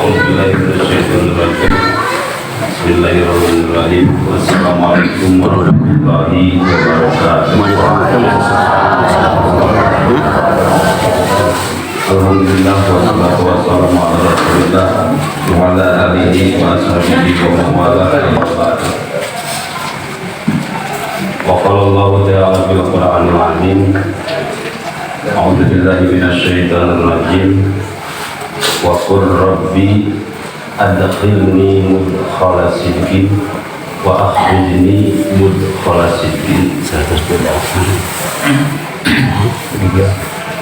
A'udzubillahi minasyaitonir rajim. Bismillahirrahmanirrahim. Wassalamualaikum warahmatullahi wabarakatuh. Alhamdulillah, wassalatu wassalamu ala rasulillah wa ala alihi wa ashabihi wa man wala, amma ba'du. Wa qala Allah ta'ala fil Qur'anil azim. A'udzu billahi minasyaitonir rajim. Wa qur rabbi adkhilni mudkhala sidqin wa akhrijni mudkhala sidqin. 128.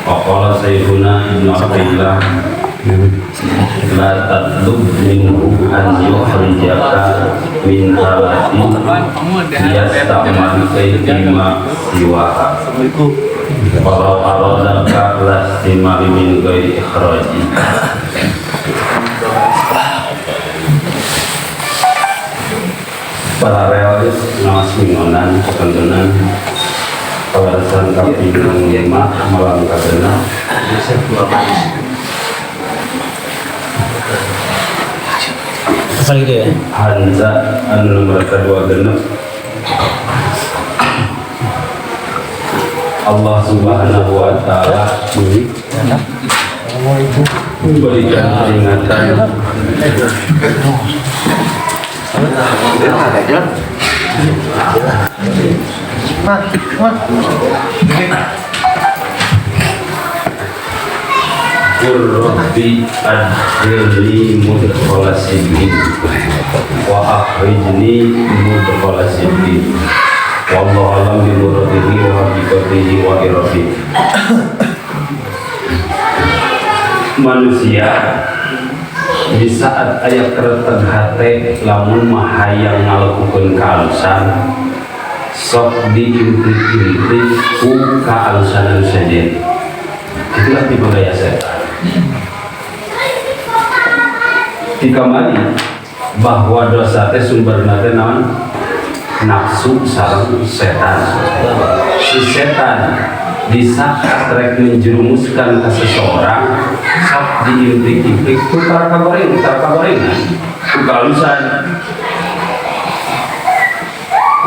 Wa qala Sayyiduna Ibnu Athaillah, la tatlub minhu an yukhrijaka min halatin liyasta'malaka fima siwaha, walau aradaka lastimali min ghairi ikhraji. Para realis ngawas mingonan ketentuan kawarasan kaping 5 malam kagenep. Apa gitu ya? Hanza anu nomor kedua genep. Allah Subhanahu wa taala memberikan peringatan. Qur rabbi adkhilni mudkhala sidqin wa akhrijni mudkhala sidqin, wallahu alam bi muradihi wa haqiqatihi wa iradihi. Manusia di saat aya kereteg hate, lamun mah hayang ngalakukeun kaalusan, sok diintrik-intrik ku kaalusan anu sejen. Itulah tipe gaya setan. Dikamari bahwa dosa teh sumberna teh naon? Nafsu sareng setan. Si setan di saat rek menjerumuskan ke seseorang, sok diintrik-intrik ku kagoreng, kagorengan, ku kaalusan.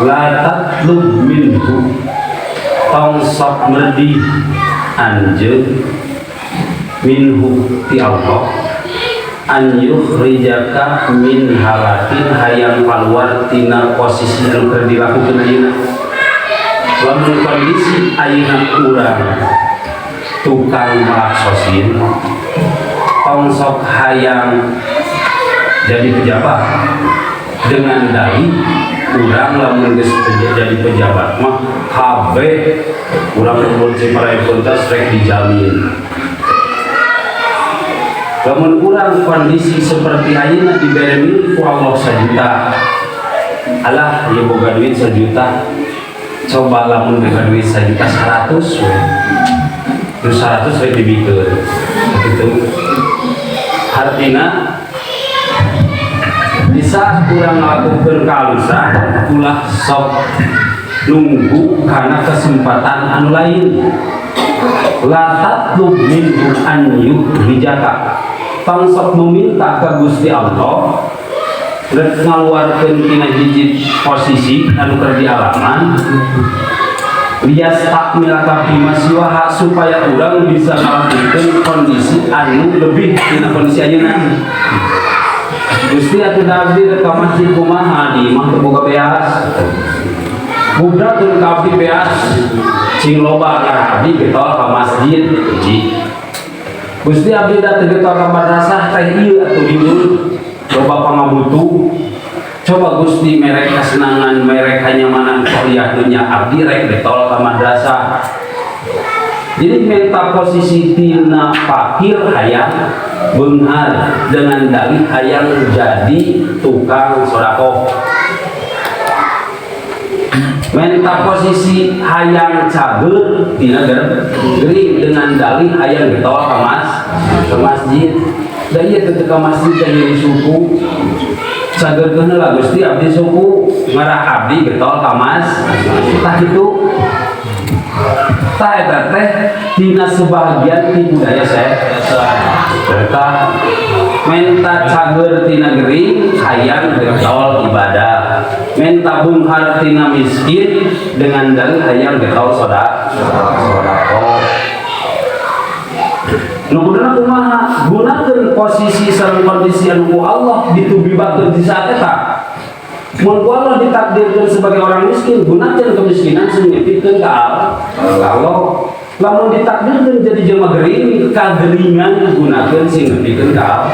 La tatlub minhu, tong sok merdih anjeun, minhu ti Allah, an yukhrijaka min halatin, hayang keluar tina posisi anu keur dilakukeun ayeuna. Lamun kondisi ayeuna urang tukang melak sosin, tong sok hayang jadi pejabat dengan dalih urang lamun geus jadi pejabat mah kabeh urang lembur Ciparay Puntas rek dijamin. Lamun urang kondisi seperti ayeuna, dibere milik ku Allah 1 juta, alah ya boga duit 1 juta. Coba lamun boga duit 1 juta 100 we, terus 100 rek dibikeun gitu. Artinya di saat kurang melakukan kehalusan, ulah sok nunggu karena kesempatan anu lain. La tatlub minhu an yukhrijaka, tong sok meminta ke Gusti Allah rek ngaluarkeun tina hiji posisi anu keur dialaman, liyastakmilaka fima siwaha, supaya urang bisa ngalakukeun kondisi anu lebih tina kondisi ayeuna. Gusti, atuh da abdi rek ka masjid kumaha, di imah teu boga beas? Bubrakeun ka abdi beas cing loba, ngarah abdi getol ka masjid. Hiji, Gusti, abdi da teu getol ka madrasah teh, ieu atuh dieu loba pangabutuh. Coba Gusti mere kesenangan, mere kenyamanan kuliah dunya, abdi rek getol ka madrasah. Jadi minta posisi tina fakir hayang beunghar dengan dalih hayang jadi tukang sodakoh. Minta posisi hayang cager tina gering dengan dalih hayang getol ke masjid. Da ieu teu ka masjid dan nyeri suku. Cagerkeun heula Gusti abdi suku, ngarah abdi getol ka mas. Tah kitu. Tah eta teh tina sebagian tipu daya saya. Eta Menta cager tina gering, hayang getol ibadah. Menta beunghar tina miskin dengan dalih hayang getol sodakoh. Nu kuduna kumaha? Gunakeun posisi sareng kondisi anu ku Allah ditubibakeun di saat eta. Mun ku Allah ditakdirkeun sebagai orang miskin, gunakeun kemiskinan sing nepikeun ka Allah. Lamun ditakdirkeun jadi jelema gering, kageringan gunakeun sing nepikeun ka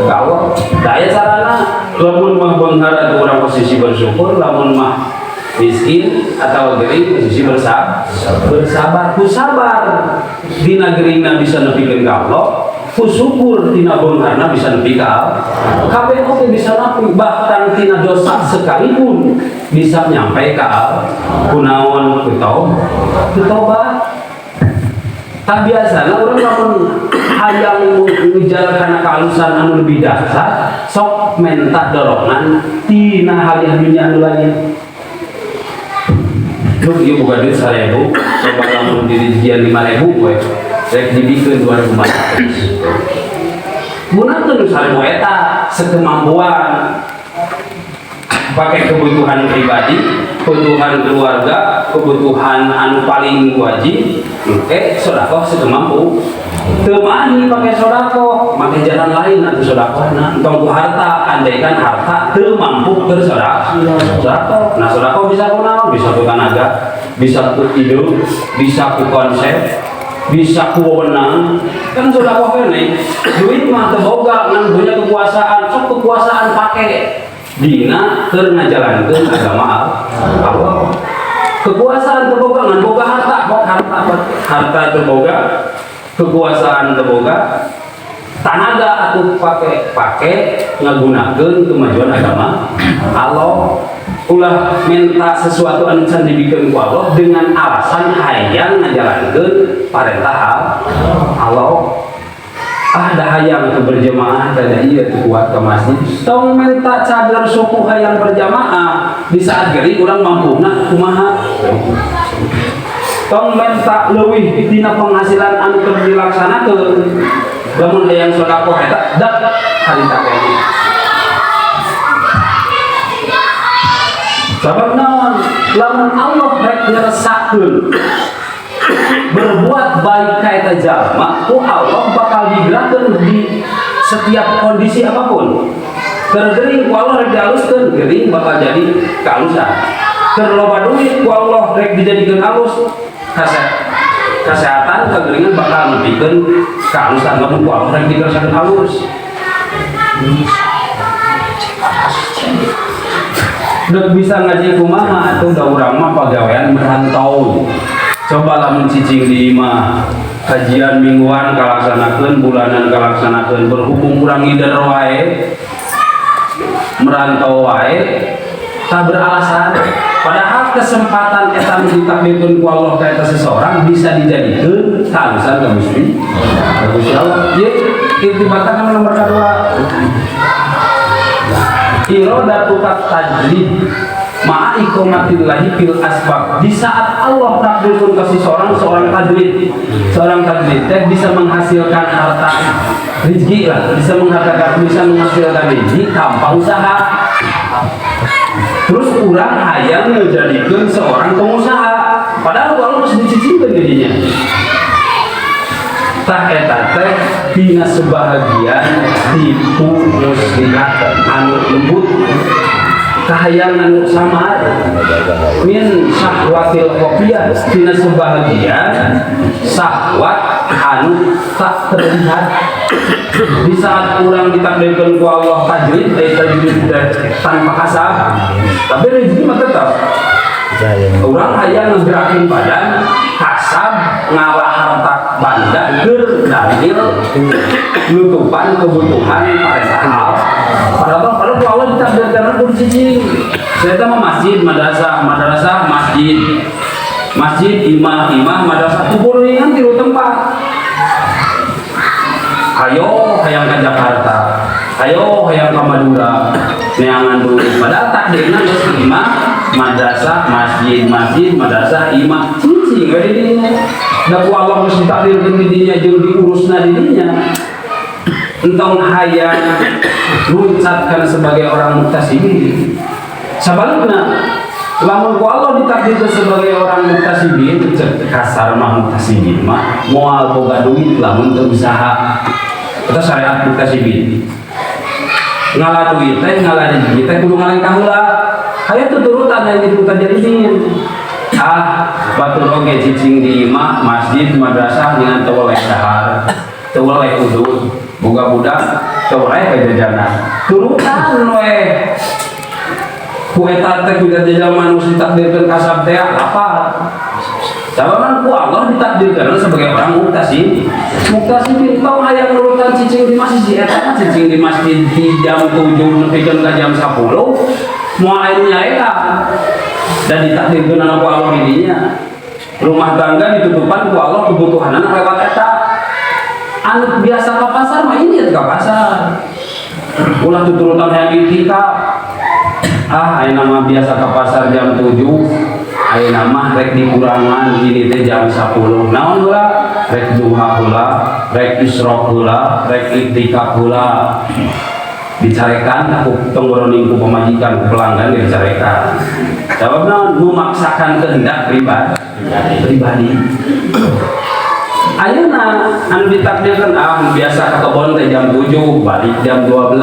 Allah. Da aya carana, lamun mah beunghar atuh urang posisi bersyukur, lamun mah miskin atau gering posisi bersabar. Ku sabar dina geringna bisa nepikeun ka Allah, ku syukur tina beungharna bisa nepi ka Allah. Kabeh oge bisa nepi, bahkan tina dosa sekalipun bisa nyampe ka Allah. Kunaon? Ku ku tobat. Tak biasana urang lamun hayang ngejar kana kehalusan anu lebih dahsyat, sok menta dorongan tina hal dunia anu lain. Duh, ieu boga duit 1000, coba lamun dirijian 5000 we, rek dibikeun 2500. Gunakeun nu 1000 eta sekemampuan, pakai kebutuhan pribadi, kebutuhan keluarga, kebutuhan anu paling wajib, oke, sodakoh sekemampu. Teu mahi pakai sodakoh, pakai jalan lain atau sodakohna, entong ku harta, andaikan harta teu mampu keur sodakoh. Nah, sodakoh bisa ku naon? Bisa ku tanaga, bisa ku ide, bisa ku konsep, bisa ku wewenang. Kan sodakoh keneh, duit mah teu boga, ngan punya kekuasaan, sok kekuasaan pake dina keur ngajalankeun agama Allah. Kekuasaan teu boga, ngan boga harta, boga harta, harta teu boga, kekuasaan teu boga, tanaga atuh pake pake ngagunakeun kemajuan agama Allah. Ulah minta sesuatu anu can dibikeun ku Allah dengan alasan hayang ngajalankeun parentah Allah. Ah, dah hayang teu berjamaah, kada ieu teu kuat ke masjid. Tong minta cadar suku hayang berjamaah di saat gering urang mampuna kumaha. Tong minta leuwih tina penghasilan anu keur dilaksanakeun lamun hayang sedekah eta dak harita keneh. Sabab naon? Lamun Allah rek ngeresakeun berbuat baik ka eta jalma, ku Allah bakal digerakkeun di setiap kondisi apapun. Keur gering ku Allah rek dihaluskeun, gering bakal jadi kehalusan. Keur loba duit ku Allah rek dijadikeun halus, kesehatan kegeringan bakal nepikeun kehalusan. Lamun ku Allah rek digerakkeun halus. Dek bisa ngaji kumaha atuh, da urang mah pagawean merantau. Coba lamun cicing di imah, kajian mingguan kalaksanakeun, bulanan kalaksanakeun, berhubung kurang ngider wae, merantau wae, tak beralasan. Padahal kesempatan eta nu ditakdirkeun ku Allah ka eta seseorang bisa dijadikeun kehalusan ka Gusti. Ka Gusti Allah. Ieu irtibatan kana nomor kadua. Iradatu tajlid ma'a iqamatillahi fil asbab. Di saat Allah takdirkan ke seseorang seorang tajlid, seorang tajlid teh bisa menghasilkan harta rezeki lah, bisa menghartakan, bisa menghasilkan rezeki tanpa usaha. Terus urang hayang ngejadikeun seorang pengusaha, padahal Allah masih dicicingkeun dirinya. Tah eta teh dina sebahagian tipu muslihat anu lembut, kahayang anu samar, min syahwatil khafiyah, dina sebahagian syahwat anu tak terlihat. Di saat urang ditakdirkan ku Allah tajrid, tajrid teh tanpa kasab, tapi rezeki mah tetap. Urang hayang ngegerakin badan, kasab, ngalah harta banda keur dalil nutupan kebutuhan parentah. Padahal kalau ku Allah ditakdirkan kudu cicing. Saya mah masjid, madrasah, madrasah, masjid, masjid, imah, imah, madrasah, kuburingan tilu tempat. Ayo hayang ke Jakarta, ayo hayang ke Madura, neangan duit. Padahal takdirna geus imah, madrasah, masjid, masjid, madrasah, imah, cicing we di dinya. Da ku Allah geus ditakdirkeun di dinya jeung diurusna di dinya. Entong hayang luncatkan sebagai orang muktasibin. Sebaliknya, lamun ku Allah ditakdirkan sebagai orang muktasibin, cek kasar mah muktasibin mah moal boga duit lamun teu usaha. Itu syariat muktasibin. Ngala duit teh, ngala rezeki teh kudu ngalengkah heula. Aya tuturutan yang jadi mutajalidin. Ah, batur oge cicing di imah, masjid, madrasah dengan teu weleh dahar, teu weleh udud, boga budak, teu weleh jajanan. Turutan we. Ku eta teh kudu jajan nu ditakdirkeun kasab teh lapar. Sabab ku Allah ditakdirkan sebagai orang muktasib. Muktasib tong hayang nurutan cicing di masjid, si eta mah cicing di masjid di jam 7 nepikeun ka jam 10 moal aya nu nyarekan. Dan ditakdirkeun ku Allah didinya. Rumah tangga ditutupan ku Allah, kebutuhan lewat eta. Anu biasa ke pasar mah ini ke pasar. Ulah tuturutan hayang itikaf. Ah, ayeuna mah biasa ke pasar jam 7, ayeuna mah rek dikurangan ini teh jam 10. Naon heula? Rek duha heula, rek isyraq heula, rek iktikaf heula. Dicarekan ku tenggoroning ku pamajikan, ku pelanggan dicarekan. Sabab naon? Memaksakan kehendak pribadi. Pribadi. Ayeuna anu ditakdirkan, ah, biasa ke kebon teh jam 7, balik jam 12.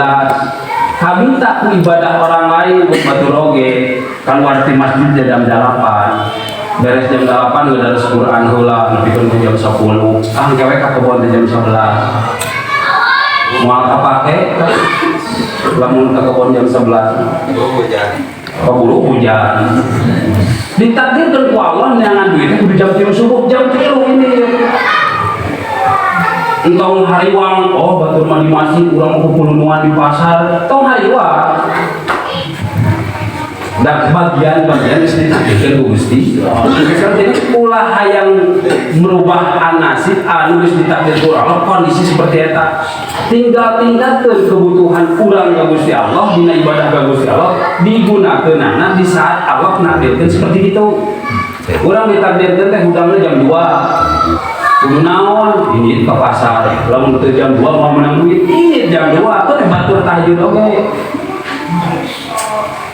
Kabita ku ibadah orang lain, ku batur oge keluar di masjid jam 8, beres jam 8 udah Quran heula nepikeun ke jam 10. Ah, engke we ka kebon teh jam 11. Moal kapake lamun ka kebon jam 11. Hujan. Keburu hujan. Ditakdirkan ku Allah neangan duit kudu jam 3 subuh, jam 3 ini. Entong hariwang, oh, batur mah di masjid, urang pupulungan di pasar, tong hariwang. Dan bagian-bagian geus ditakdirkeun ku Gusti. Jadi ulah hayang merubah nasib anu geus ditakdir ku Allah kondisi seperti eta. Tinggal tingkatkeun kebutuhan urang ka Gusti Allah dina ibadah ka Gusti Allah, digunakeunana di saat Allah nakdirkeun seperti itu. Urang ditakdirkeun teh hudangna jam 2. Kudu naon? Ini ke pasar. Lamun teu jam 2 mau menang duit. Ini jam 2 teh batur tahajud oge.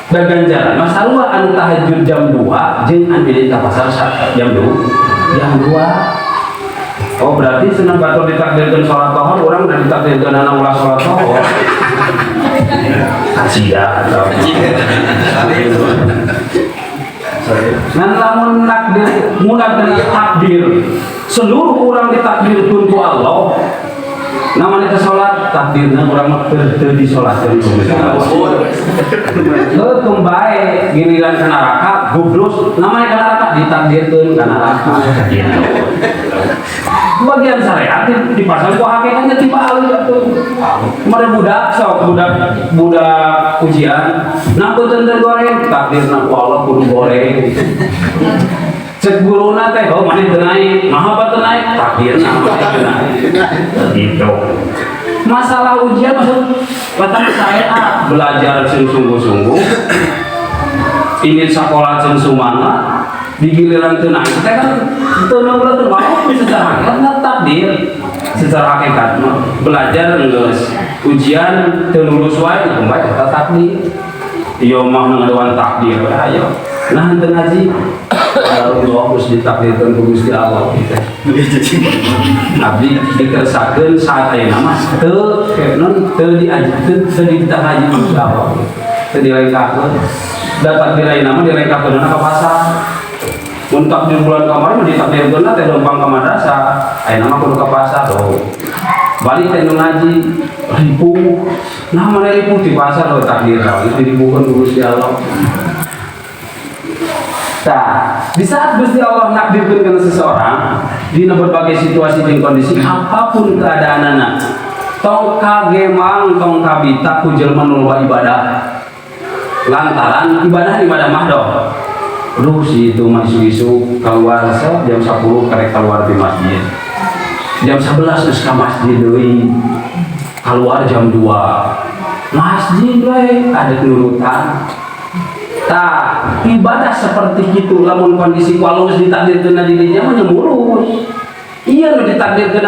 Da ganjaran mah sarua anu tahajud jam 2 jeung anu di ka pasar jam 2. Jam 2. Oh, berarti senang batur ditakdirkeun salat tohor, urang udah ditakdirkeun anak ulah salat tohor. Sia atau ngan lamun takdir mulai dengan takdir seluruh orang ditakdirkeun ku Allah, namanya teh salat takdirna urang mah teu disolatkeun ku Gusti Allah. Heuh, bae giliran ka neraka gubrus, namanya ka neraka ditakdirkeun ka neraka gitu. Bagian syariat dipasang ku hakikatnya tiba alih atuh. Mare budak sok budak budak ujian, nah teu goreng, takdirna ku Allah kudu goreng. Cek guruna teh, oh, maneh teu naik, maha apa teu naik, takdirna maneh teu naik. Gitu. Masalah ujian maksud batang saya belajar sing sungguh-sungguh, ingin sekolah sing sumangat, di giliran teu naik teh kan teu nongol teu mau. Secara hakikat takdir, secara hakikat mah belajar geus, ujian teu lulus wae, bae eta takdir. Ieu mah ngaduan takdir, ayo nah teu ngaji. Allah geus ditakdirkeun ku Gusti Allah teh abdi dikersakeun saat ayeuna mah teu non teu diaji, teu teu dititah ngaji ku Gusti Allah, teu dilengkahkeun. Da takdir ayeuna mah dilengkahkeun ka pasar. Mun takdir bulan kemarin mah ditakdirkeun teh lempang ka madrasah, ayeuna mah kudu ka pasar. Oh, balik teh nu ngaji ripuh. Nah, mana ripuh di pasar? Oh, takdir itu diripuhkeun ku Gusti Allah. Nah, di saat Gusti Allah nakdirkeun kana seseorang di berbagai situasi dan kondisi apapun keadaanana, tong kagemang, tong kabita ku jelema nu loba ibadah. Lantaran ibadah ibadah mahdoh. Aduh, si itu mah isuk-isuk keluar sok jam 10 karek keluar di masjid. Jam 11 geus ka masjid deui. Keluar jam 2. Masjid we ada nurutan. Tah, ibadah seperti itu lamun kondisi ku Allah geus ditakdirkeun di dinya mah nya mulus. Iya, nu ditakdirkeun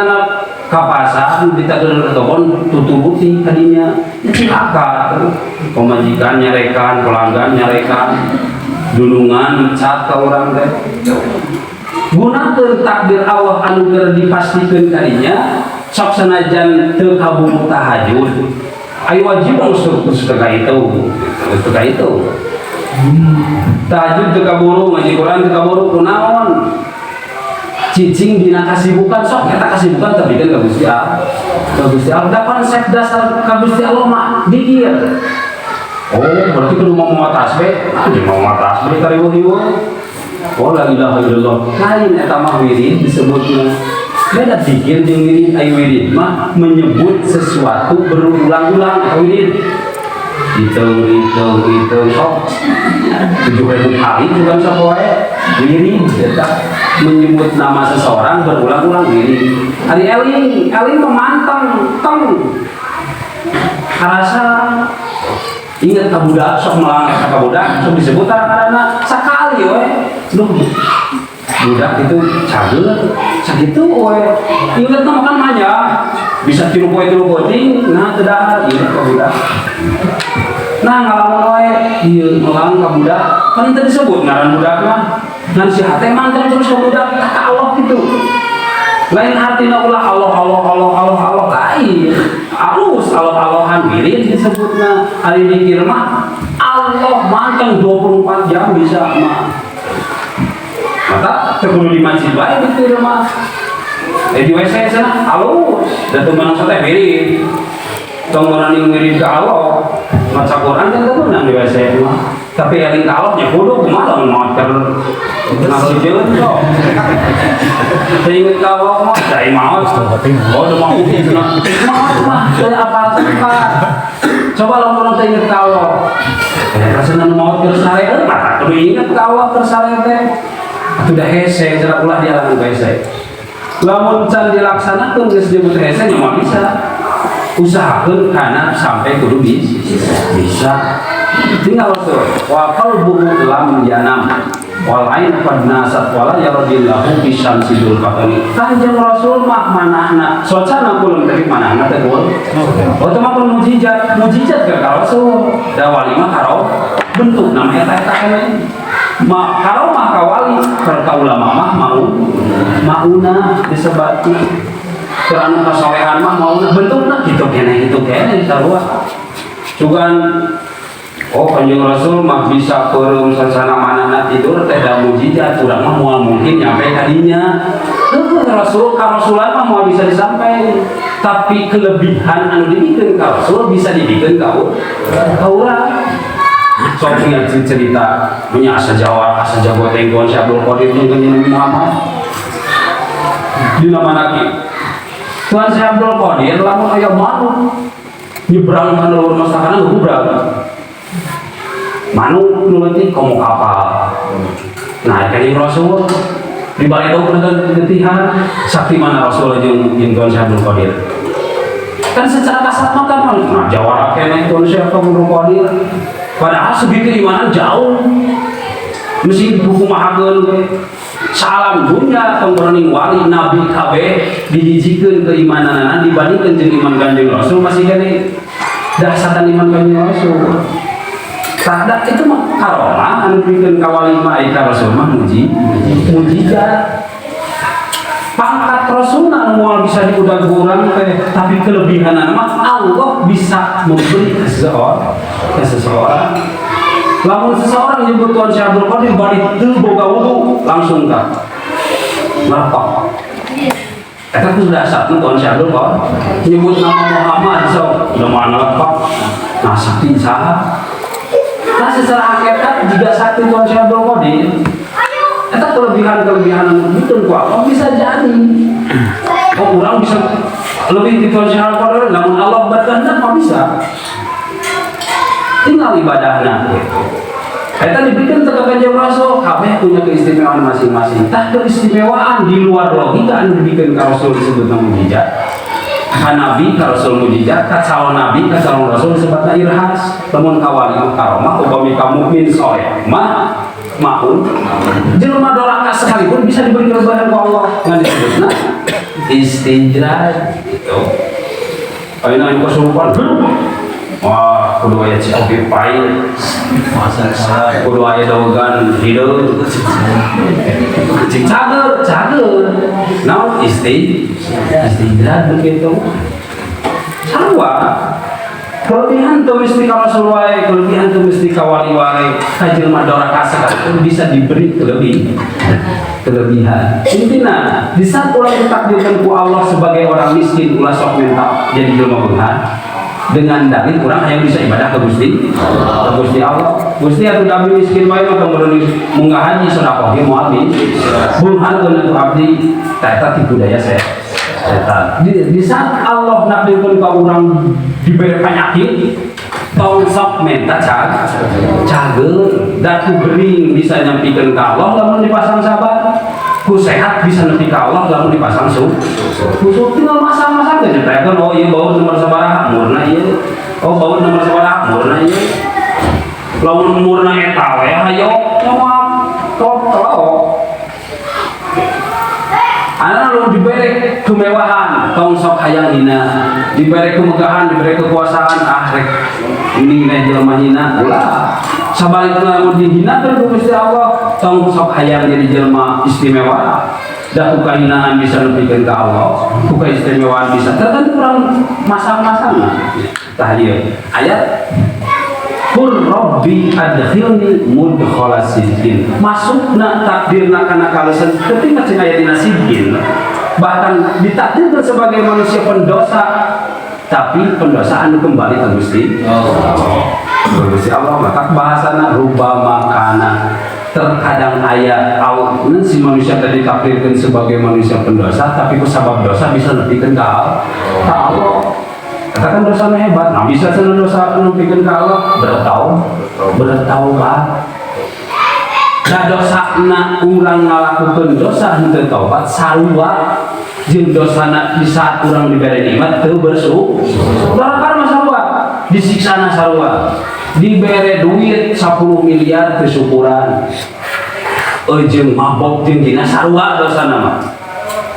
Ka pasar ditakeun kebon tuturuti kadinya, cilaka. Pamajikan nyarekan, pelanggan nyarekan, dunungan mecat ka urang teh. Gunakeun takdir Allah anu keur dipastikeun kadinya. Sok sanajan teu kaburu tahajud, ayo wajib geus teu itu, teu itu tahajud teu kaburu, ngaji Quran teu kaburu, kunaon? Cicing dina kasibukan. Sok eta kasibukan tapi kan ka Gusti Allah, ka Gusti Allah. Da konsep dasar ka Gusti Allah mah dikir. Oh, berarti kudu mau mawa tasbih. Ah, mau mawa tasbih kariweuh-riweuh. Oh, la ilaha illallah. Lain, eta mah wirid disebutnya. Beda dikir jeung wirid. Ai wirid mah menyebut sesuatu berulang-ulang, eta wirid. Hitung, hitung, hitung, sok 7.000 kali juga sok wae wirid. Eta menyebut nama seseorang berulang-ulang wirid. Ari eling, eling mah manteng teng karasa ingat ka budak. Sok melang ka budak, sok disebut karena sakali we. Duh, budak itu cager sakitu we inget mah makan manja bisa 3 poe 3 peuting. Nah, teu dahar inget ka budak. Nah, ngalamun wae ieu melang ka budak kan teu disebut ngaran budak mah, ngan si hate manteng terus ka budak, ka Allah gitu. Lain artinya ulah Allah, Allah, Allah, Allah, Allah, lain. Halus Allah Allahan wirid disebutna. Ari dikir mah Allah manteng 24 jam bisa mah. Maka teu kudu di masjid wae dikir mah. Eh, di WC sana halus da teu meunang teh wirid. Tong meunang wirid ka Allah. Maca Quran kan teu meunang di WC mah. Tapi eling ka Allah nya kudu, kumaha lamun maot keur ngasieun sok. Teu inget ka Allah mah dari maot. Oh, udah mau cenah. Maot mah teu apal tempat. Coba lamun urang teu inget ka Allah. Eh, rasana nu maot keur sare euy, mata kudu inget ka Allah keur sare teh. Atuh da hese cenah, ulah dialangan ku hese. Lamun can dilaksanakeun geus disebut hese nya moal bisa. Usahakeun kana sampai kudu bisa. Bisa. Tinggal tuh wa qalbuhu lam yanam wal ain qad nasat wala yaradillahu bisyamsi dzul qatani. Kanjeng Rasul mah manahna socana kulum, tapi manahna teh kul. Oh, itu mah pun mujizat, mujizat ke ka Rasul. Da wali mah karo bentuk nama eta eta keneh ma karomah ka wali, keur ka ulama mah mau mauna disebatna. Keur anu kasolehan mah mauna bentukna kitu keneh, kitu keneh sarua. Cuman oh, Kanjeng Rasul mah bisa peureum sasana manahna tidur teh da mujizat, urang mah moal mungkin nyampe kadinya. Heuh, Rasul karasulan mah moal bisa disampai. Tapi kelebihan anu dibikeun ka Rasul bisa dibikeun ka urang. Sok punya cerita punya asa Jawa, asa jago tengkon si Abdul Qadir jeung Kanjeng Nabi Muhammad. Dina mana ki? Tuan si Abdul Qadir lamun aya manuk nyebrang kana luhur masakana gubrag. Manuk nu leutik komo kapal. Nah, Kanjeng Rasul di balik itu getihan sakti mana Rasul jeung jeung Tuan Syekh Abdul Qadir. Kan secara kasat mata mah, nah, jawara keneh Tuan Syekh Abdul Qadir. Padahal segi keimanan jauh. Mesti kumahakeun we. Salam dunya tong wali nabi kabeh dihijikeun keimananana dibandingkeun jeung iman Kanjeng Rasul masih keneh dahsatan iman Kanjeng Rasul. Tak itu mah karomah anu dibikeun ka wali mah, ai ka Rasul mah mujizat. Pangkat Rasul anu moal bisa diudag ku urang teh, tapi kelebihanana mah Allah bisa memberi ke seseorang, ke seseorang. Lamun seseorang nyebut Tuhan Syekh Abdul Qadir bari teu boga wudu langsung ka melepak. Eta kudu dasarna Tuhan Syekh Abdul Qadir nyebut nama Muhammad sok udah mana lepak. Nah, sakti saha? Nah, secara hakikat jika sakti Tuhan Syekh Abdul Qadir eta kelebihan-kelebihan anu dibikeun ku Allah bisa jadi. Oh, orang bisa lebih di Tuhan Syekh Abdul Qadir, namun Allah berkehendak mah bisa. Tinggal ibadahna gitu. Eta diberikan ke Kanjeng Rasul, kabeh punya keistimewaan masing-masing. Tah, keistimewaan di luar logika anu diberikan ka Rasul disebut mujizat. Ka nabi, ka Rasul mujizat, ka calon nabi, ka calon Rasul disebutna irhas. Lamun ka wali mah karomah, upami ka mukmin soleh mah Maun. Jelema doraka sekalipun bisa diberi kelebihan ku Allah. Ngan disebutna istidraj gitu. Ayeuna anu kesurupan. Wah, kudu aya cikopi pahit. Kudu aya dawegan hideung. Cik cager, cager. Naon istidraj begitu. Sarua. Kelebihan tuh mesti ka rasul wae, kelebihan tuh mesti ka wali wae. Ka jelema doraka sekalipun bisa diberi kelebihan. Intina, di saat urang ditakdirkan ku Allah sebagai orang miskin, ulah sok minta jadi jelema beunghar. Dengan dalil urang hayang bisa ibadah ke Gusti Allah. Gusti, atuh abdi miskin wae mah kemudian munggah haji, sedekah ge moal di. Beungharkeun atuh abdi, tah eta tipu daya saya setan. Di saat Allah nakdirkeun ka urang diberi penyakit, tong sok minta cager, da ku gering bisa nyampikeun ka Allah lamun dipasang sabar. Ku sehat bisa nepi ka Allah lamun dipasang su. Tinggal masang-masang geus nyeritakeun, oh ieu baut nomor sabaraha, umurna ieu. Oh, baut nomor sabaraha, umurna ieu. Lamun umurna eta we hayo moal top. Anak lu diberi kemewahan, tong sok hayang hina, diberi kemegahan, diberi kekuasaan, ah rek ini nih jelema hina, ulah. Sabalikna lamun dihinakeun ku Gusti Allah, tong sok hayang jadi jelema istimewa. Da ku kahinaan bisa nepikeun ka Allah, ku keistimewaan bisa. Tergantung urang masang-masang. Tah ieu ayat Qur Rabbi adkhilni mudkhala sidqin. Masukna takdirna kana kalesen ketika cenah aya dina sidqin. Bahkan ditakdirkan sebagai manusia pendosa, tapi pendosa anu kembali ke Gusti Allah. Gusti Allah maka bahasana rubama kana, terkadang aya Allah si manusia tadi ditakdirkan sebagai manusia pendosa, tapi ku sabab dosa bisa nepikeun ka Allah. Katakan dosanya hebat, nah bisa senang dosa nepikeun ka Allah, bertaubat. Da dosana urang ngalakukeun dosa henteu taubat sarua jeung dosana di saat urang dibere nikmat teu bersyukur. Doraka mah sarua, disiksana sarua. Dibere duit 10 miliar teu syukuran. Jeung mabok jeung zina sarua dosana mah.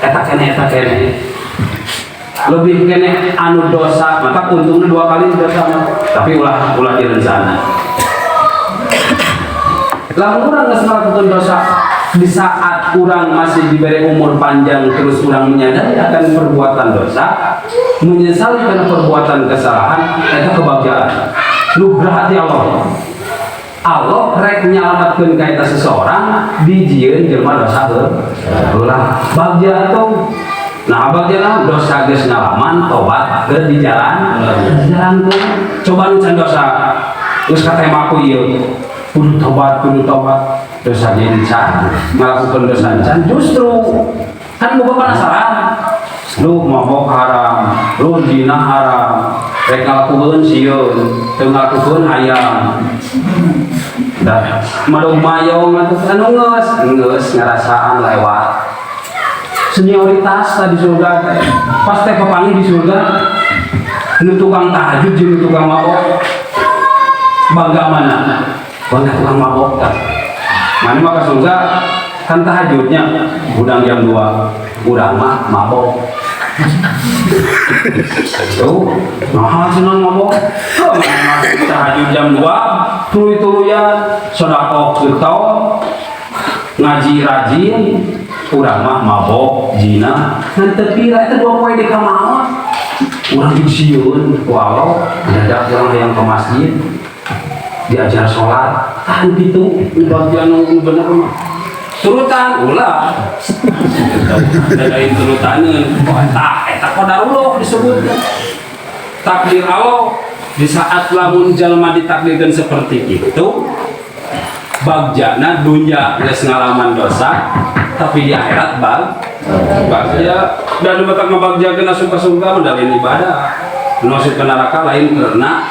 Eta keneh, eta keneh. Lebih keneh anu dosa, maka untungnya dua kali dosa mah. Tapi ulah ulah direncana. Lamun urang geus melakukan dosa di saat urang masih diberi umur panjang, terus urang menyadari akan perbuatan dosa, menyesali karena perbuatan kesalahan, itu kebahagiaan. Nugrah hati Allah. Allah rek nyalamatkeun ka eta seseorang dijieun jelema dosa heula. Bagja tuh. Nah, bagja naon? Dosa geus ngalaman, tobat keur di jalan. Di jalan tuh. Coba nu can dosa geus katema ku ieu. Kudu tobat, kudu tobat. Dosa ge encan, ngalakukeun dosa encan, justru kan boga penasaran. Lu mabok haram, lu zina haram, rek ngalakukeun sieun, teu ngalakukeun hayang. Dah madog mayong atuh anu geus, geus ngarasaan lewat. Senioritas tadi surga, pas teh papanggih di surga, nu tukang tahajud jeung nu tukang mabok, bangga mana? Bangga tukang mabok kan. Mana mah ke surga kan tahajudnya udang jam 2, urang mah mabok. Tuh, nah senang mabok. Tuh, mana mah tahajud jam 2, tuluy-tuluyan, sedekah getol, ngaji rajin, urang mah mabok, zina, ngan teu pira eta 2 poe di kamaot. Urang sieun ku Allah, mendadak urang hayang ke masjid, diajar sholat, kan gitu, bagian nu bener mah. Turutan ulah. Dadain turutaneun. Tah eta qadarullah disebutnya. Takdir Allah di saat lamun jalma ditakdirkan seperti itu, bagjana dunya geus ngalaman dosa, tapi di akhirat bagja dan nu batak ngabagjakeun asup ka surga mah lain ibadah. Nu asup ke neraka lain karena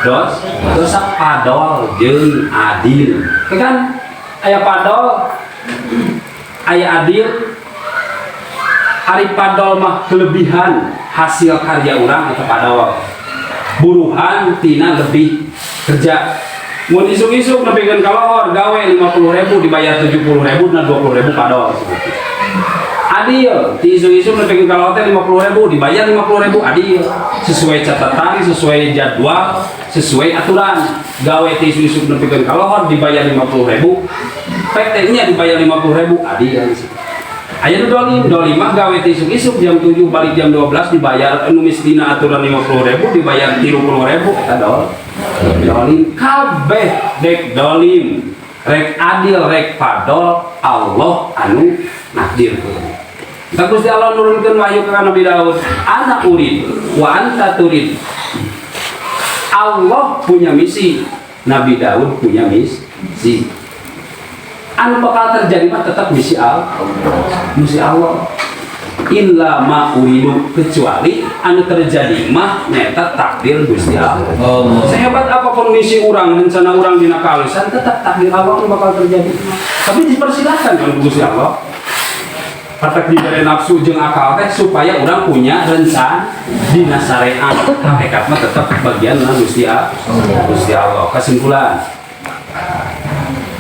dosa. Fadol jeung adil. Ya kan aya fadol, aya adil. Ari fadol mah kelebihan hasil karya urang atau fadol. Buruhan tina lebih kerja. Mun isuk-isuk nepikeun ka lohor gawe 50.000, dibayar 70.000, na 20.000 kadol. Adil, ti isuk-isuk nepikeun ka lohor teh 50.000, dibayar 50.000, adil. Sesuai catatan, sesuai jadwal, sesuai aturan. Gawe ti isuk-isuk nepikeun ka lohor dibayar 50.000, PT-nya dibayar 50.000, adil. Aya nu dolim, dolim mah gawe ti isuk-isuk jam 7 balik jam 12, dibayar nu mistina aturan 50.000 dibayar 30.000, eta dolim. Kabeh dek dolim, rek adil, rek fadol, Allah anu nakdirkeun. Tah, Gusti Allah nurunkeun wahyu ka Nabi Daud, "Ana urid wa anta turid." Allah punya misi, Nabi Daud punya misi. Anu bakal terjadi mah tetap misi Allah. Misi Allah. Illa ma uridu, kecuali anu terjadi mah nyata takdir Gusti Allah. Allah. Sehebat apapun misi urang, rencana urang dina kalusan, tetap takdir Allah anu bakal terjadi. Tapi dipersilahkan kan Gusti Allah. Patak diberi nafsu jeung akal teh supaya urang punya rencana dina syariat. Hakikat mah tetap bagian Gusti Allah. Gusti Allah. Kesimpulan.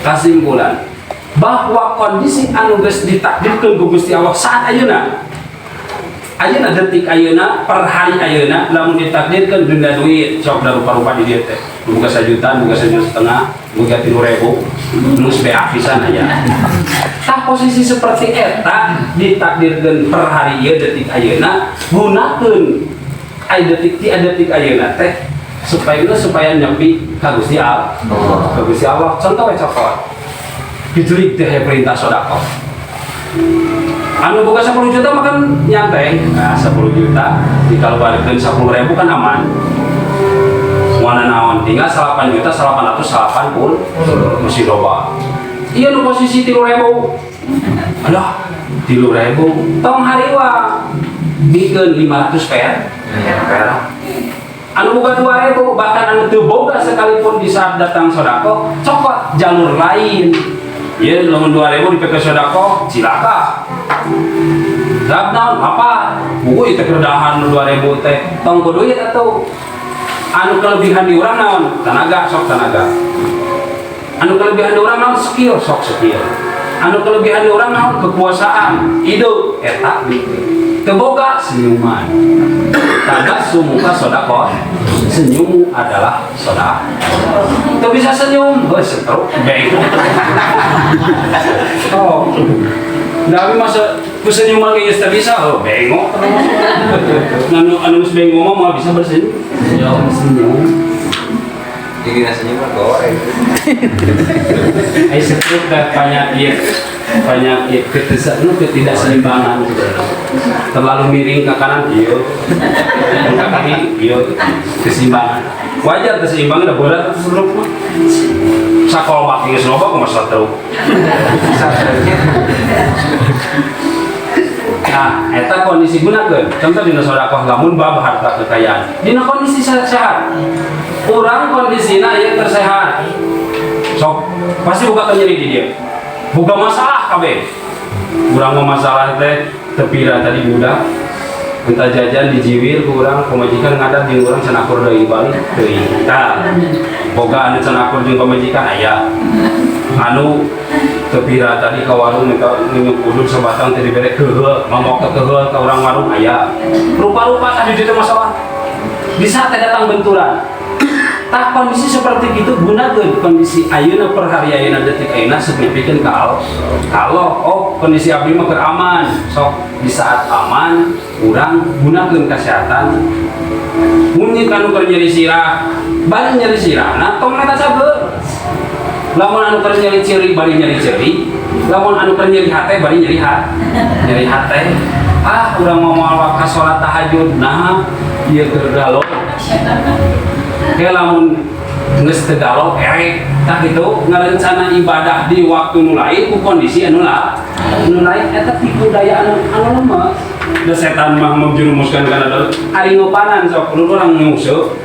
Kesimpulan bahwa kondisi anu geus ditakdirkeun ku Gusti Allah saat ayeuna, ayeuna detik ayeuna, per hari ayeuna, lamun ditakdirkeun denda duit sok da rupa-rupa di dieu teh boga 1 juta, boga 1,5 juta, boga 3.000, geus beak pisan aya. Tah, posisi seperti eta ditakdirkeun per hari ieu, detik ayeuna, gunakeun aya detik ti detik ayeuna teh supaya supaya nyepi ka Gusti Allah, ka Gusti Allah. Contoh we, cokot dijelik teh perintah sodakoh, anu boga 10 juta makan nyantai. Nah, 10 juta dikaluarkeun 10.000 kan aman, moal naon, tinggal 8 juta 880, masih loba. Iya, nu posisi 3.000, alah 3.000, tong hariwang, bikeun 500 perak. Anu boga 2.000, bahkan anu teu boga sekalipun, di saat datang sodako cokot jalur lain. Ya, lamun 2.000 dipake sodako cilaka. Zab naon apa? Buku itu keredahan 2.000 teh. Tong ku duit atuh. Anu kelebihan di urang naon? Tenaga, sok tenaga. Anu kelebihan di urang naon? Skill, sok skill. Anu kelebihan di urang naon? Kekuasaan, ide, eta gitu. Teu boga, senyuman. Tabassumuka sodakoh. Senyummu adalah sodakoh. Teu bisa senyum, heuh stroke, bego. Oh. Tapi masa senyuman kayaknya teu bisa, oh bengok terus. Anu anu geus bengok mah moal bisa bersenyum. Senyum. Senyum. Jadi senyum mah goreng. Ai stroke dah penyakit penyakit ketidak nu ketidakseimbangan gitu. Terlalu miring ke kanan iya, ke kiri iya, keseimbangan. Wajar keseimbangan udah berat stroke mah. Sakolbak geus loba kumaha stroke. Sadarnya. Nah, eta kondisi gunakeun. Contoh dina sedekah lamun bab harta kekayaan. Dina kondisi sehat. Urang kondisina ieu tersehat. Sok pasti boga nyeri di dia. Boga masalah kabeh. Urang mah masalah teh tepira tadi budak minta jajan dijiwir ku urang, pamajikan ngadap jeung urang can akur deui, balik deui. Tah, boga anu can akur jeung pamajikan aya. Anu tepira tadi ka warung minta minum udud sebatang teh dibere keuheul, mamok ke keuheul ka urang warung aya. Rupa-rupa tadi itu masalah. Di saat datang benturan, tah kondisi seperti itu gunakan kondisi ayeuna, per hari ayeuna, detik ayeuna, signifikan kalau kalau oh kondisi abdi mah keur aman, sok di saat aman urang gunakan kesehatan. Mun anu keur nyeri sirah bari nyeri sirah, nah tong meta sabar. Lamun anu keur nyeri ceuri bari nyeri ceuri, lamun anu keur nyeri hate bari nyeri hate. Ah, urang mau moal ka salat tahajud, nah ieu keur galau. Kayak lamun geus teu galau erek. Tah gitu ngarencana ibadah di waktu nu lain ku kondisi anu lain, eta tipu daya anu lemes. Da setan mah menjerumuskan kana dalam ari ngupanan. Sok lu urang nguseup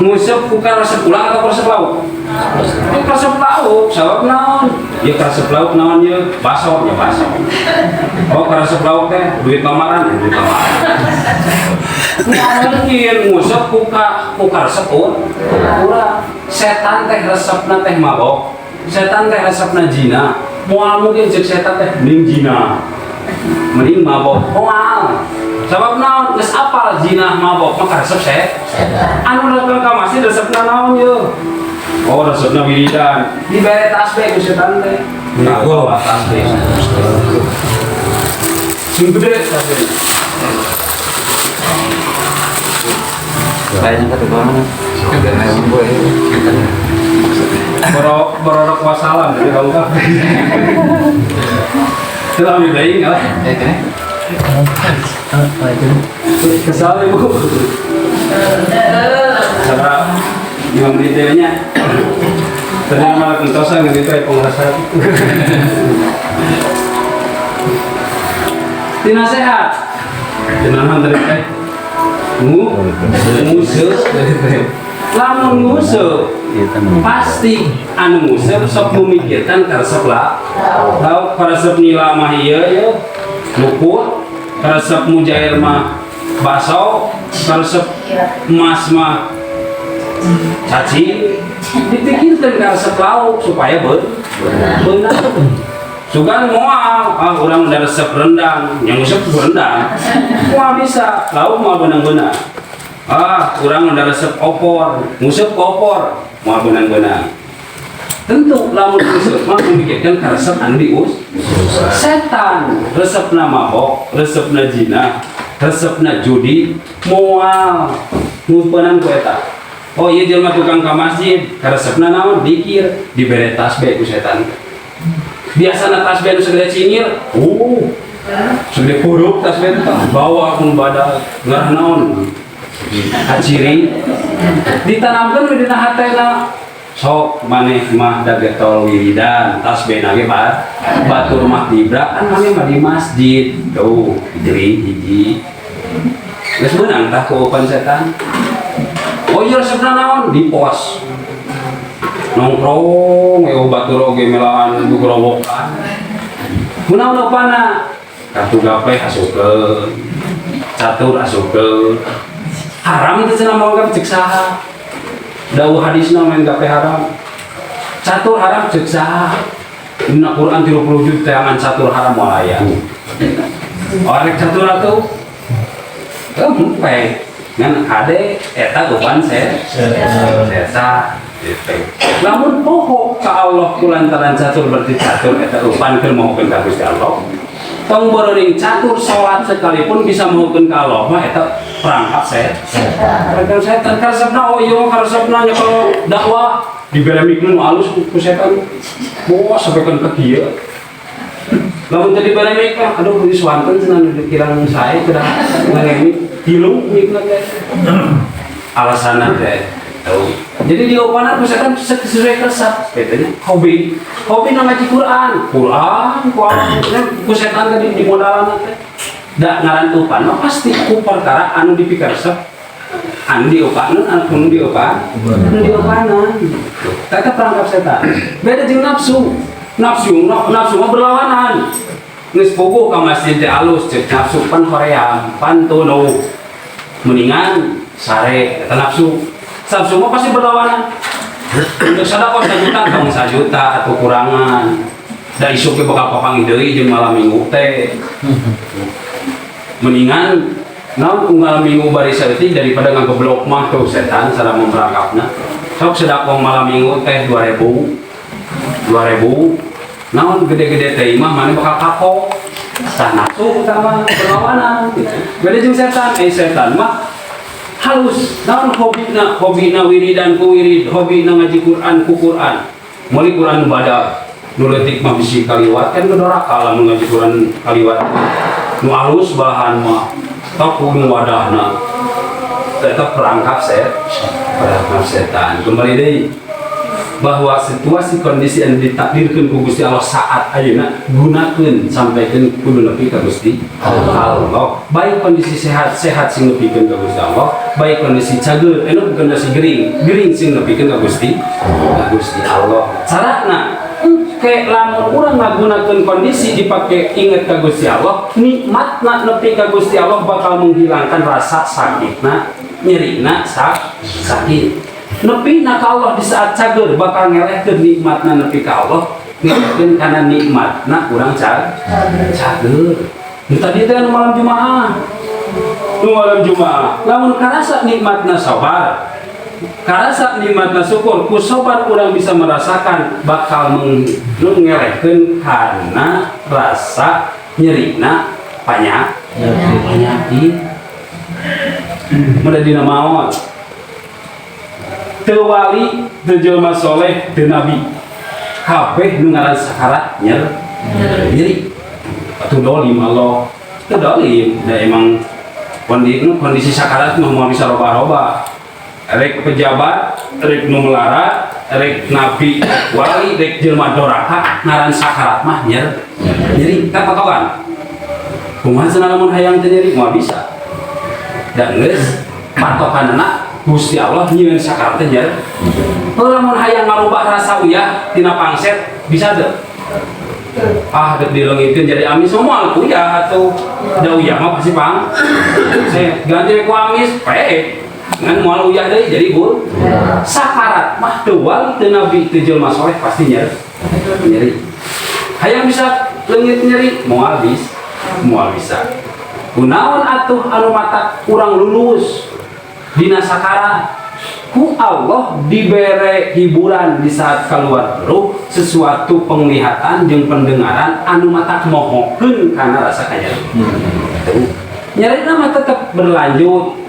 nguseup ku karesep ulang atau karesep lauk? Ya, karesep lauk. Sabab naon? Ya karesep lauk naon? Ya baso, ya baso. Oh, karesep lauk teh duit lamaran, ya duit lamaran. Nggak mungkin nguseup ku karesep urang. Setan teh resepna teh mabok, setan teh resepna zina. Moal mungkin cek setan teh mending zina, mending mabok, moal. Sabab naon? Geus apal zina, mabok mah resep anu datang ka masjid resepna naon ye? Oh, resepna wiridan. Dibere tasbih ku setan teh. Nah, bawa tasbih sing gede tasbih. Kayaknya satu banget. Bororok wassalam jadi kamu kan. Itu ambil deui lah. Kesal, Ibu. Sabaraha 5 menit teh nya. Tadi malah kentosan gitu ya pengrasa. Tina sehat. Tina naon tadi teh? Nguseup tadi teh. Lamun nguseup pasti anu nguseup sok memikirkan karesep lah. Lauk karesep nila mah ieu ye lukut, karesep mujair mah baso, karesep emas mah cacing. Dipikirkan karesep lauk supaya beunang. Sugan moal, ah, urang udah resep rendang, yang resep rendang. Moal bisa, lauk moal beunang-beunang. Ah, urang udah resep opor, nguseup opor, moal beunang-beunang. Tentu lamun nguseup mah memikirkan karesep anu dius. Setan resepna mabok, resepna zina, resepna judi, moal ngumpenan ku eta. Oh iya, jelema tukang ka masjid, karesepna naon? Dikir, dibere tasbih ku setan. Biasana tasbih nu segede cingir, segede huruf tasbih teh bawa ku badak, ngarah naon? Kaciri. Ditanamkeun we dina hatena, sok maneh mah da getol wiridan, tasbih ge bat batur mah dibrak kan, maneh mah di masjid tuh diberi hiji, geus meunang tah ku setan. Oh iya, resepna naon? Di pos nongkrong we, batur oge melaan gugorowokan. Kunaon upana? Kartu gaple asupkeun, catur asupkeun. Haram teh cenah moal gaple, cek saha? Dawuh hadisna main gaple haram, catur haram, cek saha? Dina Quran 30 juz teangan catur haram moal aya. Orang catur atuh empe ngan hade eta bukan setan gitu. Lamun poho ka Allah kulantaran catur, berarti catur eta upan keur mohokeun ka Gusti Allah. Tong boroning catur, salat sekalipun bisa mohokeun ka Allah mah eta perangkap setan. Perangkap setan karesepna. Oh iya, karesepna nya kalau dakwah dibere mikna nu alus ku setan. Wah, sampai kan ke kieu. Lamun teu dibere mik mah, aduh, geus wanten cenah nu dikirang sae kedah ngangemik tilu mikna teh. Alasanna teh. Tuh. Jadi diopanan ku setan sesuai resep gitu nya. Hobi. Hobi na ngaji Quran. Quran, Quran. Ku setan tadi di modalan teh. Da ngaran upan mah pasti ku perkara anu dipikaresep, anu diopanan, anu diopan, anu diopanan. Eta perangkap setan. Beda jeung nafsu. Nafsu, nafsu mah berlawanan. Geus puguh ka masjid teh alus, cek nafsu pan hoream, pan tunu. Mendingan sare, eta nafsu. Nafsu mah pasti berlawanan. Untuk sedekah 1 juta, tong 1 juta atau kurangan. Da isuk ge bakal papanggih deui jeung malam minggu teh. Mendingan naon, unggal minggu bari saeutik daripada ngageblok mah. Tuh setan cara memperangkapna. Sok sedekah malam minggu teh 2000, 2000 naon, gede-gede teh mah mana bakal kapok. Tah, nafsu sama berlawanan gitu. Beda jeung setan, setan mah halus. Naon hobina? Hobina wiridan ku wirid, hobina ngaji Quran ku Quran. Meuli Quran nu badak, nu leutik mah bisi kaliwat kan doraka lamun ngaji Quran kaliwat. Nu alus bahan mah tok ku wadahna. Eta perangkap setan. Kembali deui bahwa situasi kondisi yang ditakdirkan ku Gusti Allah saat ayeuna, gunakeun sampaikeun kudu nepi ka Gusti Allah. Baik kondisi sehat, sehat sing nepikeun ka Gusti Allah, baik kondisi cageur, anu kondisi gering, gering sing nepikeun ka Gusti Allah. Carana kayak lamun urang ngagunakeun kondisi dipake inget ka Gusti Allah, nikmatna nepi ka Gusti Allah bakal menghilangkan rasa sakitna, nyerina sakit. Nepi na ka Allah di saat cager bakal ngelehkeun nikmatna nepi ka Allah, ngelehkeun kana nikmatna urang cager. Nu tadi teh anu malam Jumaah. Nu malam Jumaah, lamun karasa nikmatna sabar, karasa nikmatna syukur, ku sobar urang bisa merasakan bakal ngelehkeun karena rasa nyerina penyakit. Mudah dina maot. Teu wali, teu jelema soleh, teu nabi. Kabeh nu ngaran sakarat nyeri. Atuh dolim Allah. Teu dolim, da emang kondisi, kondisi sakarat mah moal bisa roba-roba. Rek pejabat, rek nu melarat, rek nabi, wali, rek jelema doraka, ngaran sakarat mah nyeri. Kan patokan. Kumaha cenah lamun hayang teu nyeri? Moal bisa. Dan geus patokanna Gusti Allah nyieun sakarat teh nyeri. Lamun hayang ngarubah rasa uyah tina pangset bisa teu? Ah, dek dileungitkeun jadi amis moal uyah atuh. Da uyah mah pasti pang. Saya ganti ku amis, paeh. Ngan moal uyah deui jadi bul. Sakarat mah teu wali, teu nabi, teu jelema soleh pasti nyeri. Nyeri. Hayang bisa leungit nyeri, moal bisa. Moal bisa. Kunaon atuh anu matak urang lulus dina sakarat? Ku Allah dibere hiburan di saat keluar ruh, sesuatu penglihatan jeung pendengaran anu matak mohokeun kana rasa kanyeri. Tuh. Nyeri mah tetep berlanjut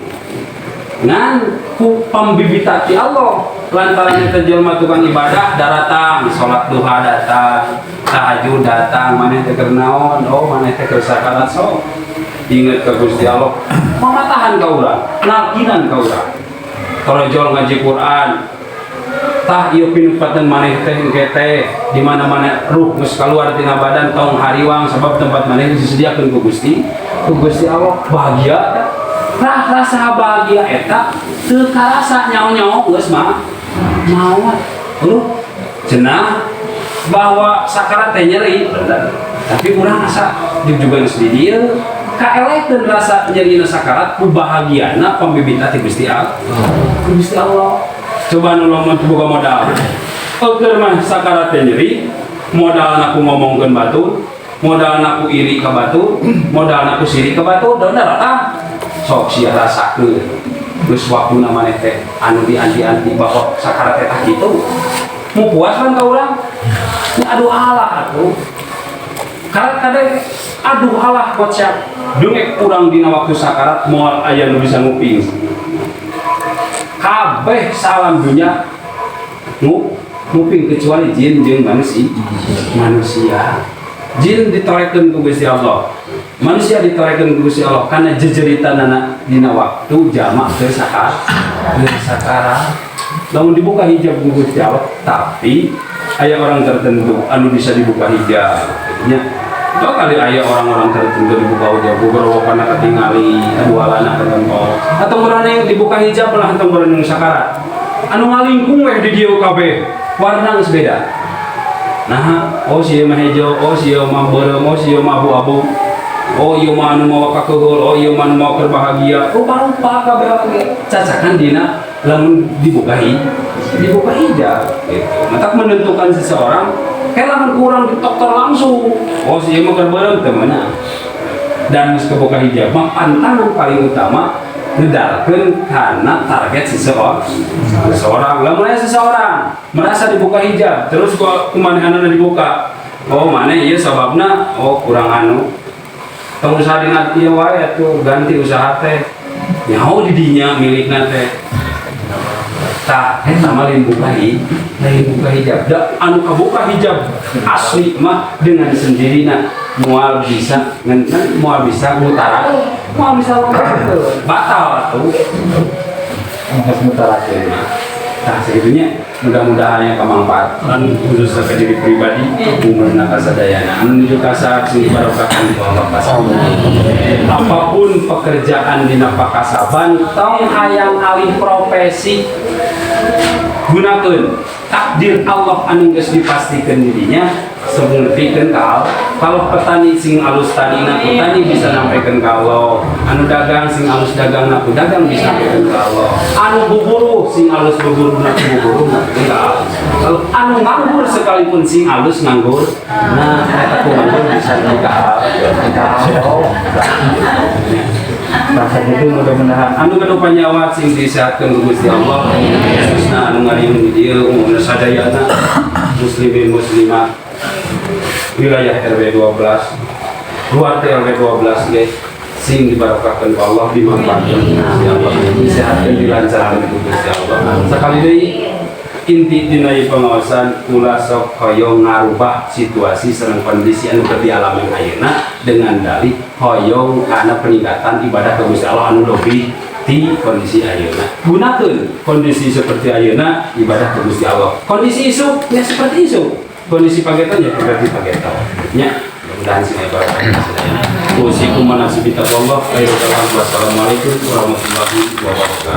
ngan ku pembibita ti Allah, lantaran eta jelema tukang ibadah daratang salat duha, datang tahajud, datang, maneh teh keur naon? Oh, maneh teh keur sakarat, sok inget ke Gusti Allah, mamatahan ka urang, nalkinan ka urang, torojol ngaji Quran. Tah, ieu pinupatan maneh teh engke teh di mana-mana ruh geus keluar tina badan, tong hariwang sebab tempat maneh disediakeun ku Gusti Allah. Bahagia. Tah, rasa bahagia eta teu karasa nyaho-nyaho geus mah maot. Lu cenah bahwa sakarat teh nyeri bener, tapi urang asa juga geus di dieu kaelekeun rasa nyerina sakarat ku bahagiana pembibita ti Gusti Allah, ku Gusti Allah. Coba nu lamun teu boga modal eueur mah sakarat teh nyeri, modalna ku ngomongkeun batur, modalna ku iri ka batur, modalna ku sirik ka batur, da datang sok sia rasakeun geus waktuna maneh teh anu dianti-anti bahwa sakarat teh tah kitu. Mau puas kan ka urang? Ya, aduh Allah atuh. Karena kadang aduh Allah kocak dengek urang dina waktu sakarat moal aya nu bisa nguping. Kabeh salam dunya nguping kecuali jin jeung manusia. Manusia, jin ditorekeun ku Gusti Allah, manusia ditorekeun ku Gusti Allah karena jejeritanana dina waktu jamak keur sakarat. Lamun dibuka hijab ku Gusti Allah, tapi aya orang tertentu anu bisa dibuka hijab nya. Tau kali aya orang-orang tertentu dibuka hijab, beberapa ketingali, aduh alana ketempel. Atau orang yang dibuka hijab lah, atau orang yang sakarat. Anu ngalingkung weh di dieu kabeh, warna geus beda. Nah, oh si mah hejo, oh si mah beureum, oh si mah abu-abu. Oh ieu mah anu mawa kakeuheul, oh ieu mah anu mawa keur bahagia. Rupa-rupa kabeh oge. Cacakan dina lamun dibuka hijab gitu. Matak menentukan seseorang kayak lamun kurang ditoktor langsung. Oh si ieu mah keur beureum, teu meunang. Dan geus kebuka hijab mah pantangan paling utama ngedalkeun karena target seseorang. Seseorang, lamun aya seseorang merasa dibuka hijab, terus kok kumanehanana dibuka. Oh, mana ieu sababna? Oh, kurang anu. Tong usaha dina ieu wae atuh, ganti usaha teh. Nyaho di dinya milikna teh. Tah, eta mah lain buka hijab. Da anu kabuka hijab asli mah dengan sendirinya moal bisa ngan moal bisa ngutara, moal bisa ngutarakeun. Batal atuh. Geus ngutarakeun. Tah, segitunya mudah-mudahan yang kemanfaatan khususnya ke diri pribadi umurna kasadayana anu nuju kasab sing dibarokahkan ku Allah kasab. Apapun pekerjaan dina pakasaban, tong hayang alih profesi, gunakeun. Takdir Allah anu geus dipastikeun dirinya sebelum ka kalau petani sing alus tanina, petani bisa nyampaikan ka Allah. Anu dagang sing alus dagang na, dagang bisa nyampaikan ka Allah. Anu buburuh sing alus buburuh na, buburuh nyampaikan ka Allah. Kalau anu nganggur sekalipun sing alus nganggur, nah, eta ku nganggur bisa ka Allah. Nah, itu mudah-mudahan anu gaduh panyawa sing disehatkeun ku Gusti Allah, khususna anu ngariung di dieu, umumna sadayana muslimin muslimat wilayah RW 12, luar ti RW 12 ge sing dibarokahkeun ku Allah, dimanfaatkeun ku Gusti Allah, disehatkeun, dilancarkeun ku Gusti Allah. Sakali deui, inti dina ieu pengawasan, ulah sok hoyong ngarubah situasi sareng kondisi anu keur dialami ayeuna dengan dalih hoyong kana peningkatan ibadah ke Gusti Allah anu lebih di kondisi ayeuna. Gunakeun kondisi seperti ayeuna ibadah ke Gusti Allah. Kondisi isuk ya seperti isuk, kondisi pageto ya seperti pageto nya. Mudah-mudahan sing ibadah sadayana. Usikum wa nafsi bitaqwallah. Akhirul kalam, wassalamualaikum warahmatullahi wabarakatuh.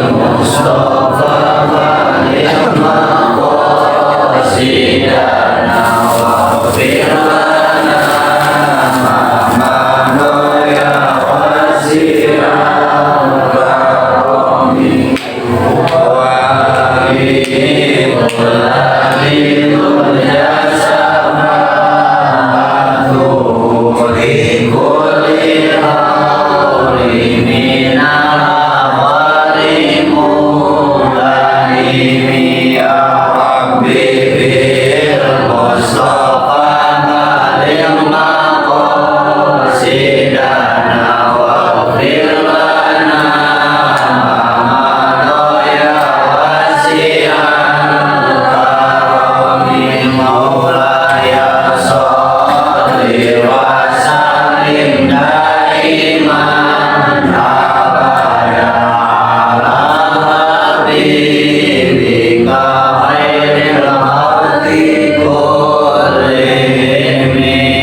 المصطفى بلغ مقاصدنا واغفر لنا ما مضى يا واسع الكرم وفي كل ترجى شفاعته لكل هول من الأهوال ملائم. يا ربي بالمصطفى بلغ مقاصدنا واغفر لنا ما مضى يا واسع الكرم. مولاي صل وسلم دائما أبدا على حبيبك خير الخلق كلهم.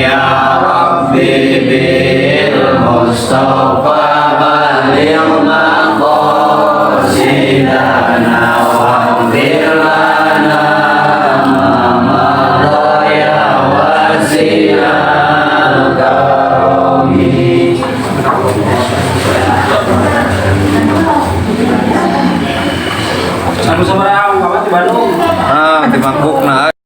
يا ربي بالمصطفى بلغ مقاصدنا واغفر لنا ما مضى يا واسع الكرم.